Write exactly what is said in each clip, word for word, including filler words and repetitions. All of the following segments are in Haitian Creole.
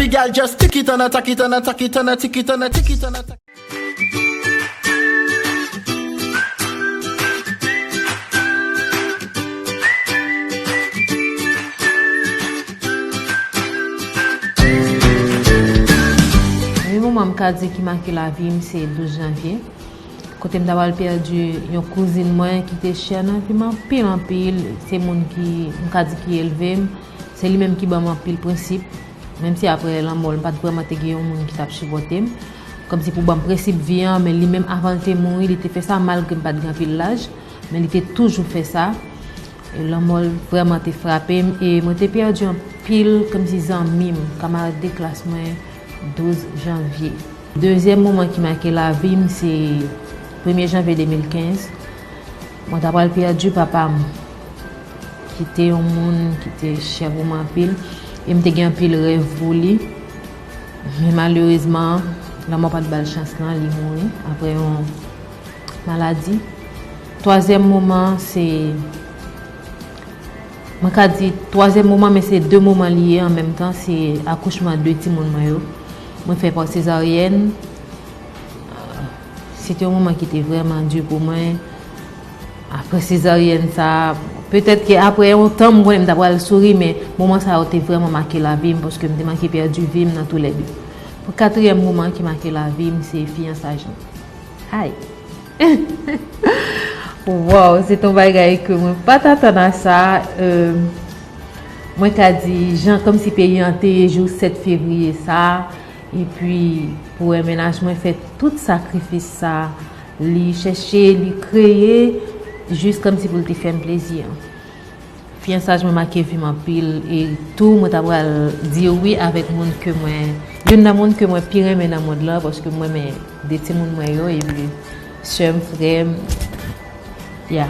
Every gal just tik it and attack it and attack it and attack it and attack it and attack. Yon moman m ka di ki make lavi m se douz janvye, kote m ta pral pèdi yon kouzin mwen ki te chè nan vi m anpil, anpil. Se moun ki, m ka di, ki elve m. Se li menm ki ban m anpil prensip. Menm si apre lanmò l, m pa t vrèman te gen yon moun ki t ap sipòte m. Kòmsi pou ban m prensip vi an, men li menm, avan l te mouri, li te fè sa malgre m pa t gen anpil laj. Men li te toujou fè sa. E lanmò l vrèman te frape m e mwen te pèdi anpil kòmsi zanmi m, kamarad de klas mwen, douz janvye. Dezyèm moman ki make lavi m se premye janvye de mil kenz. Mwen ta pral pèdi papa m, ki te yon moun ki te chè pou mwen anpil, e m te gen anpil rèv pou li. Men malerezman, lanmò pa t ba l chans lan, li mouri apre yon maladi. Twazyèm moman, se, mwen ka di twazyèm moman, men se de moman li ye an menm tan, se akouchman de timoun mwen yo. Mwen fè pa sezaryèn. Se te yon moman ki te vrèman di pou mwen. Apre sezaryèn sa, petèt ke apre yon tan, m konnen m ta pral souri, men moman sa yo te vrèman make lavi m, paske m te manke pèdi vi m nan toulède. Pou katriyèm moman ki make lavi m, se fiyansaj mwen. Ay! Wow, se t on bagay ke mwen pa t atann a sa. Euh, mwen ka di, jan kòmsi peyi an te ye jou sèt fevriye sa, epi pou wè mennaj mwen fè tout sakrifis sa, li chèche, li kreye, jis kòmsi pou l te fè m plezi an. Fiyansaj mwen make vi m anpil, e tou mwen ta pral di wi avèk moun ke mwen, youn nan moun ke mwen pi renmen nan mond lan, paske mwen renmen de timoun mwen yo, epi sè m, frè m, ya,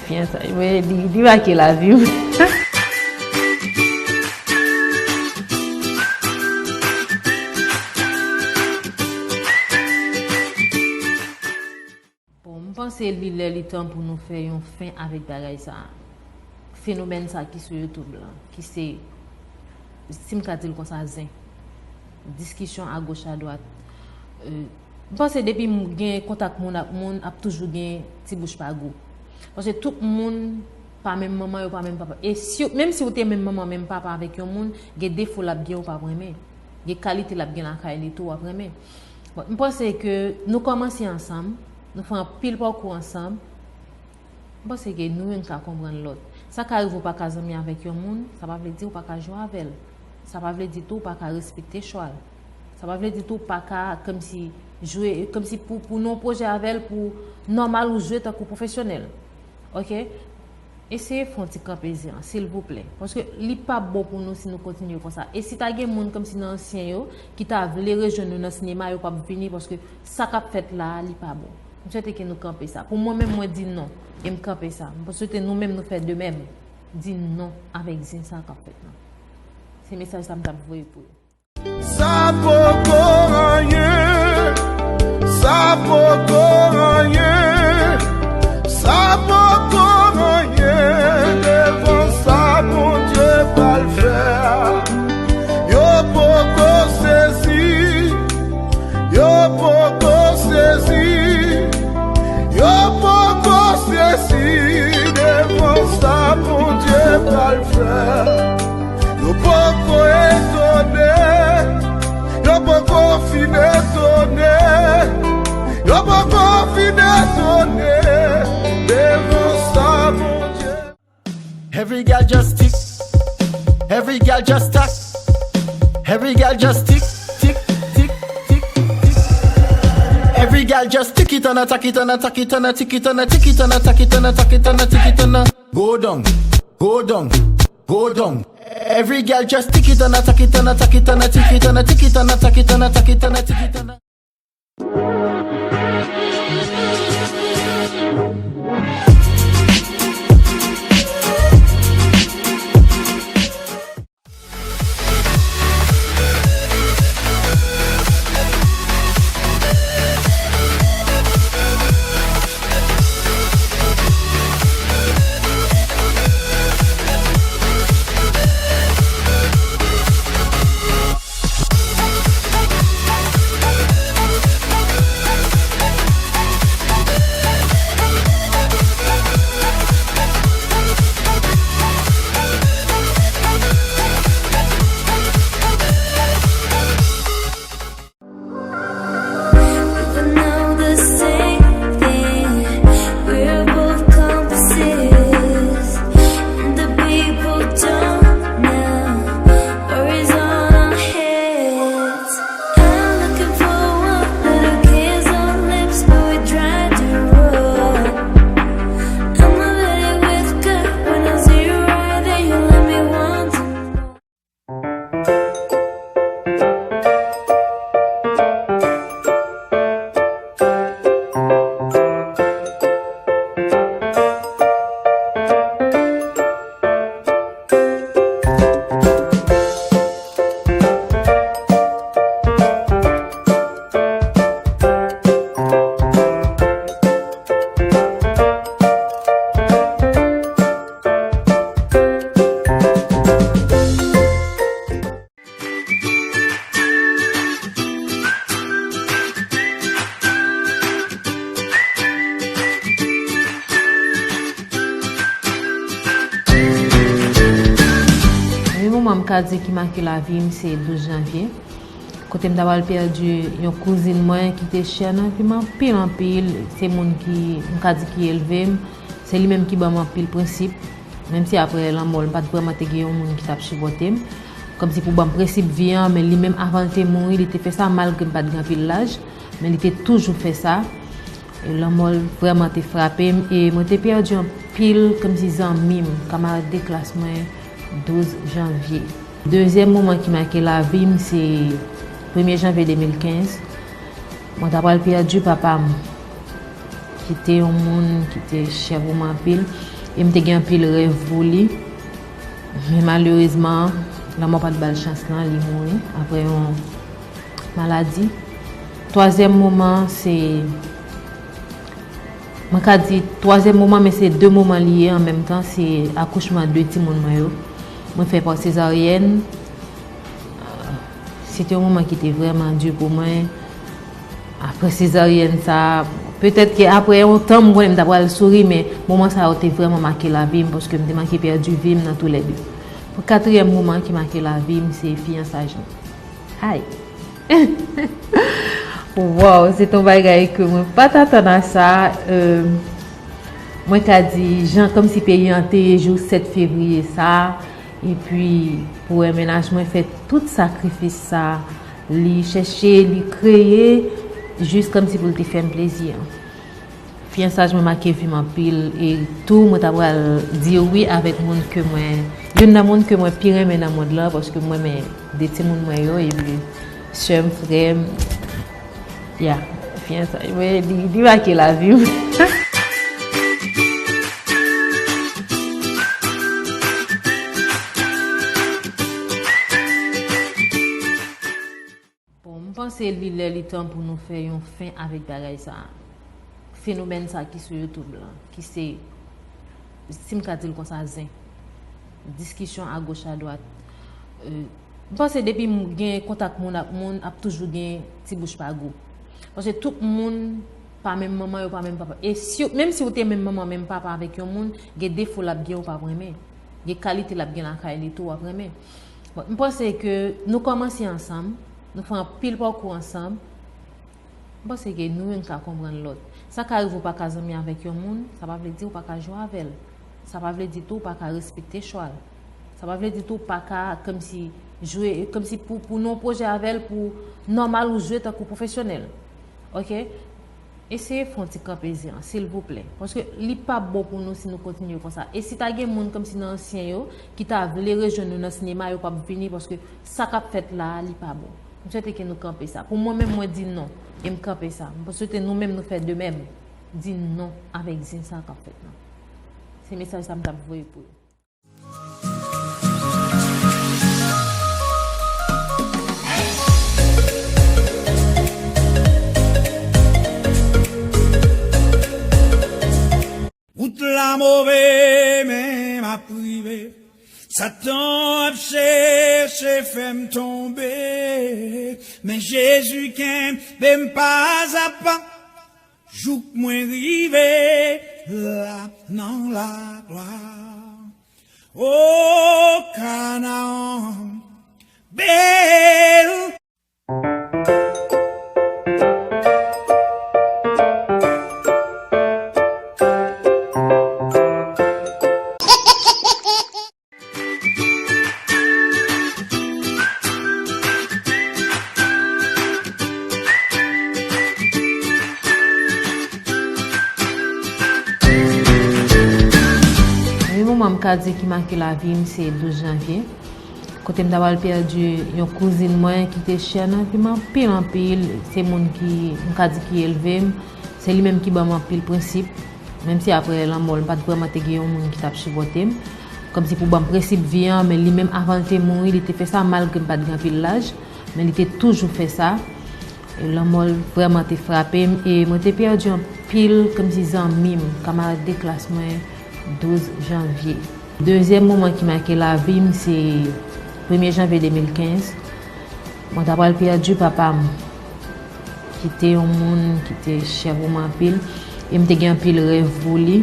fiyansaj mwen, li, li make lavi m. Bon, m panse li lè li tan pou nou fè yon fen avèk bagay sa a. Fenomèn sa a ki sou YouTube lan, ki se, si m ka di l konsa, zen. Diskisyon agoch adwat. Euh, m panse depi m gen kontak moun ak moun, ap toujou gen ti bouch pa gou. Paske tout moun pa menm manman, yo pa menm papa. E si, menm si w te menm manman, menm papa avèk yon moun, gen defo l ap gen ou p ap renmen. Gen kalite l ap gen lakay li tou w ap renmen. Bon, m panse ke nou kòmanse ansanm, nou fè anpil pakou ansanm. M panse ke nou youn ka konprann lòt. Sa ka rive w pa ka zanmi avèk yon moun, sa pa vle di w pa ka jwe avè l. Sa pa vle di tou w pa ka respekte chwa l. Sa pa vle di tou w pa ka kòmsi jwe, kòmsi pou, pou nou yon pwojè avè l, pou nòmal ou jwe tankou pwofesyonèl. Oke? Eseye fè yon ti kanpe zen an, silvouplè. Paske li p ap bon pou nou si nou kontinye konsa. E si ta gen moun kòmsi nan ansyen yo ki ta vle rejwenn nou nan sinema, yo p ap vini paske sa k ap fèt la a, li pa bon. M swete ke nou kanpe sa. Pou mwen menm, mwen di non. E m kanpe sa. M swete nou menm nou fè de menm. Di non avèk zen sa k ap fèt la. Se mesaj sa m t ap voye pou yo. Sa poko anyen, sa poko anyen, sa poko anyen devan sa Bondye pral fè a. Yo poko sezi, yo poko sezi, yo poko sezi devan sa Bondye pral fè. Yo poko etone, yo poko fin etone, yo poko fin etone devan sa Bondye. Every gal just tick, every gal just tack, every gal just tick, tick, tick, tick, tick. Every gal just tick it and attack it and attack it and attack it and attack it and attack it and attack it and attack it and a go down, go down, go down. Every gal just tick it and attack it and attack it and attack it and attack it and attack it and attack it and attack it and a Mwen ka di ki make lavi m se douz janvye, kote m ta pral pèdi yon kouzin mwen ki te chè nan vi m anpil, anpil. Se moun ki, m ka di, ki elve m. Se li menm ki ban m anpil prensip. Menm si apre lanmò l, m pa t vrèman te gen yon moun ki t ap sipòte m. Kòmsi pou ban m prensip vi an, men li menm, avan l te mouri, li te fè sa malgre m pa t gen anpil laj, men li te toujou fè sa. E lanmò l vrèman te frape m e mwen te pèdi anpil kòmsi zanmi m, kamarad de klas mwen, douz janvye. Dezyèm moman ki make lavi m se premye janvye de mil kenz. Mwen ta pral pèdi papa m, ki te yon moun ki te chè pou mwen anpil, e m te gen anpil rèv pou li. Men malerezman, lanmò pa t ba l chans lan, li mouri apre yon maladi. Twazyèm moman, se, mwen ka di twazyèm moman, men se de moman li ye an menm tan, se akouchman de timoun mwen yo. Mwen fè pa sezaryèn. Se te yon moman ki te vrèman di pou mwen. Apre sezaryèn sa, petèt ke apre yon tan, m konnen m ta pral souri, men moman sa yo te vrèman make lavi m, paske m te manke pèdi vi m nan toulède. Pou katriyèm moman ki make lavi m, se fiyansaj mwen. Ay! Wow, se t on bagay ke mwen pa t atann a sa. Euh, mwen ka di, jan kòmsi peyi an te ye jou sèt fevriye sa, epi pou wè mennaj mwen fè tout sakrifis sa, li chèche, li kreye, jis kòmsi pou l te fè m plezi an. Fiyansaj mwen make vi m anpil, e tou mwen ta pral di wi avèk moun ke mwen, youn nan moun ke mwen pi renmen nan mond lan, paske mwen renmen de timoun mwen yo, epi sè m, frè m, ya, fiyansaj mwen, li, li make lavi m. Bon, m panse li lè li tan pou nou fè yon fen avèk bagay sa a. Fenomèn sa a ki sou YouTube lan, ki se, si m ka di l konsa, zen. Diskisyon agoch adwat. Euh, m panse depi m gen kontak moun ak moun, ap toujou gen ti bouch pa gou. Paske tout moun pa menm manman, yo pa menm papa. E si, menm si w te menm manman, menm papa avèk yon moun, gen defo l ap gen ou p ap renmen. Gen kalite l ap gen lakay li tou w ap renmen. Bon, m panse ke nou kòmanse ansanm, nou fè anpil pakou ansanm. M panse ke nou youn ka konprann lòt. Sa ka rive ou pa ka zanmi avèk yon moun, sa pa vle di ou pa ka jwe avè l. Sa pa vle di tou ou pa ka respekte chwa l. Sa pa vle di tou ou pa ka kòmsi jwe, kòmsi pou, pou nou pwojè avè l, pou nòmal ou jwe tankou pwofesyonèl. Oke? Eseye fè yon ti kanpe zen an, silvouplè. Paske li p ap bon pou nou si nou kontinye konsa. E si ta gen moun kòmsi nan ansyen yo ki ta vle rejwenn nou nan sinema, yo p ap vini paske sa k ap fèt la a, li pa bon. M swete ke nou kanpe sa. Pou mwen menm, mwen di non. E m kanpe sa. M swete nou menm nou fè de menm. Di non avèk zen sa k ap fèt lan. Se mesaj sa m t ap voye pou yo. Wout la move, men m ap rive. Satan ap chèche fè m tonbe, men Jezi kenbe m pazapa, jouk mwen rive la nan laglwa. O Kanaan bèl. Premye moman m ka di ki make lavi m se douz janvye, kote m ta pral pèdi yon kouzin mwen ki te chè nan vi m anpil, anpil. Se moun ki, m ka di, ki elve m. Se li menm ki ban m anpil prensip. Menm si apre lanmò l, m pa t vrèman te gen yon moun ki t ap sipòte m. Kòmsi pou ban m prensip vi an, men li menm, avan l te mouri, li te fè sa malgre m pa t gen anpil laj. Men li te toujou fè sa. E lanmò l vrèman te frape m e mwen te pèdi anpil kòmsi zanmi m, kamarad de klas mwen, douz janvye. Dezyèm moman ki make lavi m se premye janvye de mil kenz. Mwen ta pral pèdi papa m, ki te yon moun ki te chè pou mwen anpil, e m te gen anpil rèv pou li.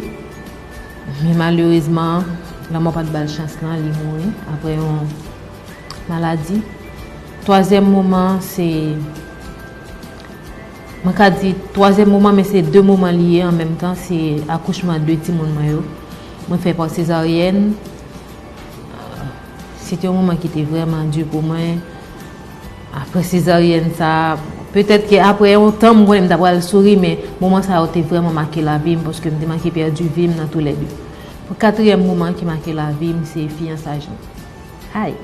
Men malerezman, lanmò pa t ba l chans lan, li mouri apre yon maladi. Twazyèm moman, se, mwen ka di twazyèm moman, men se de moman li ye an menm tan, se akouchman de timoun mwen yo. Mwen fè pa sezaryèn. Se te yon moman ki te vrèman di pou mwen. Apre sezaryèn sa, petèt ke apre yon tan, m konnen m ta pral souri, men moman sa yo te vrèman make lavi m, paske m te manke pèdi vi m nan toulède. Pou katriyèm moman ki make lavi m, se fiyansaj mwen. Ay!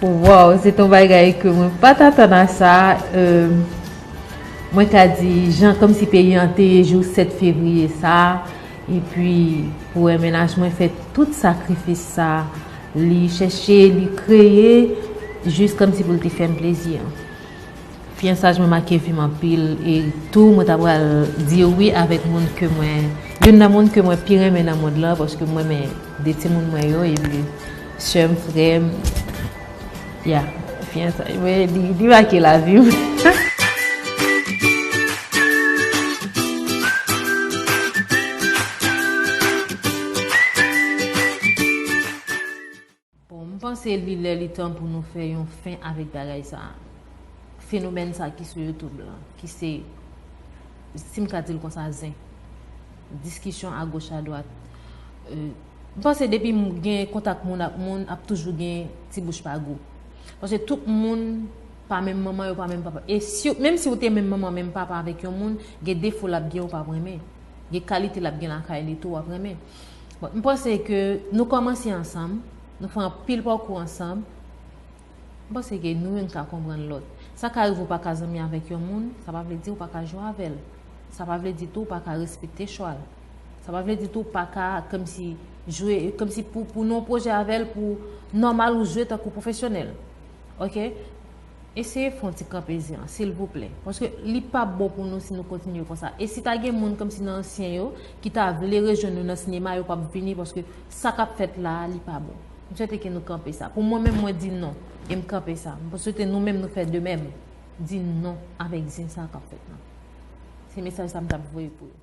Wow, se ton bagay ke mwen pa t atann a sa. Euh, mwen ka di, jan kòmsi peyi an te ye jou sèt fevriye sa, epi pou wè mennaj mwen fè tout sakrifis sa, li chèche, li kreye, jis kòmsi pou l te fè m plezi an. Fiyansaj mwen make vi m anpil, e tou mwen ta pral di wi avèk moun ke mwen, youn nan moun ke mwen pi renmen nan mond lan, paske mwen renmen de timoun mwen yo, epi sè m, frè m, ya, fiyansaj mwen, li, li make lavi m. Bon, m panse li lè li tan pou nou fè yon fen avèk bagay sa a. Fenomèn sa ki sou YouTube lan, ki se, si m ka di l konsa, zen. Diskisyon agoch adwat. Euh, m panse depi m gen kontak moun ak moun, ap toujou gen ti bouch pa gou. Paske tout moun pa menm manman, yo pa menm papa. E si, menm si w te menm manman, menm papa avèk yon moun, gen defo l ap gen ou p ap renmen. Gen kalite l ap gen lakay li tou w ap renmen. Bon, m panse ke nou kòmanse ansanm, nou fè anpil pakou ansanm. M panse ke nou youn ka konprann lòt. Sa ka rive ou pa ka zanmi avèk yon moun, sa pa vle di ou pa ka jwe avè l. Sa pa vle di tou ou pa ka respekte chwa l. Sa pa vle di tou ou pa ka kòmsi jwe, kòmsi pou, pou nou pwojè avè l, pou nòmal ou jwe tankou pwofesyonèl. Oke? Eseye fè yon ti kanpe zen an, silvouplè. Paske li p ap bon pou nou si nou kontinye konsa. E si ta gen moun kòmsi nan ansyen yo, ki ta vle rejwenn nou nan sinema, yo p ap vini paske sa k ap fèt la a, li pa bon. M swete ke nou kanpe sa. Pou mwen menm, mwen di non. E m kanpe sa. M swete nou menm, nou fè de menm. Di non avèk zen sa k ap fèt lan. Se mesaj sa m t ap voye pou yo.